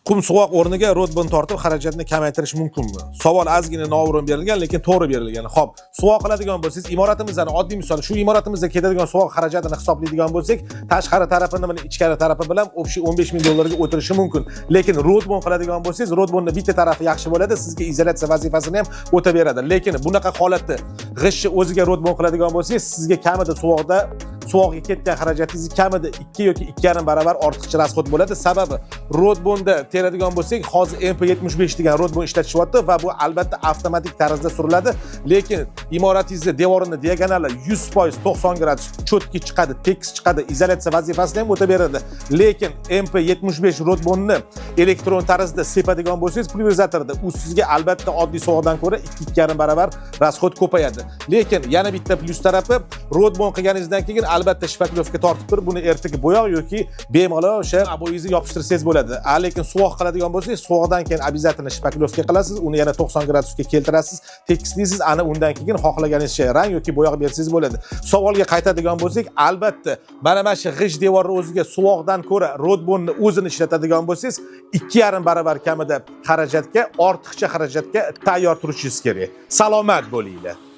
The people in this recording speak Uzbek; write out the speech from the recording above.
Qum suvoq o'rniga Rodbon tortib xarajatni kamaytirish mumkinmi? Savol ozgina noo'rin berilgan, lekin to'g'ri berilgan. Xo'p, suvoq qiladigan bo'lsangiz, imoratimizni oddiy misol, shu imoratimizda ketadigan suvoq xarajatini hisoblaydigan bo'lsak, tashqari tarafini bilan ichkari tarafi bilan общий 15 ming dollarga o'tirishi mumkin. Lekin Rodbon qiladigan bo'lsangiz, Rodbonni bitta tarafi yaxshi bo'ladi, sizga izolyatsiya vazifasini ham o'taveradi. Lekin bunaqa holatda g'ishtni o'ziga Rodbon qiladigan bo'lsangiz, sizga kamida suvog'iga ketgan xarajatingiz kamida 2 yoki 2,5 barobar ortiqcha расход bo'ladi. Sababi, Rodbonda teradigan bo'lsak, hozir MP75 degan Rodbon ishlatishyapti va bu albatta avtomatik tarzda suriladi. Lekin imoratingizni devorini diagonali 100% 90 gradus чётко chiqadi, tekis chiqadi, izolyatsiya vazifasini ham o'taveradi. Lekin MP75 Rodbonni elektron tarzda sepadigan bo'lsangiz pulverizatorda, u sizga albatta oddiy suvoqdan ko'ra 2-2,5 barobar расход ko'payadi. Lekin yana bitta plyus tarafi, Rodbon qilganingizdan keyin albatta шпаклёвка tortib turib, buni ertaga bo'yoq yoki bemalol o'sha oboyingizni yopishtirsangiz bo'ladi. Lekin suvoq qiladigan bo'lsangiz, suvoqdan keyin обязательно шпаклёвка qilasiz, uni yana 90 gradusga keltirasiz, tekislaysiz, ana undan keyin xohlaganingizcha rang yoki bo'yoq bersangiz bo'ladi. Savolga qaytadigan bo'lsak, albatta mana shu g'isht devorni o'ziga suvoqdan ko'ra Rodbonni o'zini ishlatadigan bo'lsangiz, 2,5 barobar kamida xarajatga, ortiqcha xarajatga tayyor turishingiz kerak. Salomat bo'linglar.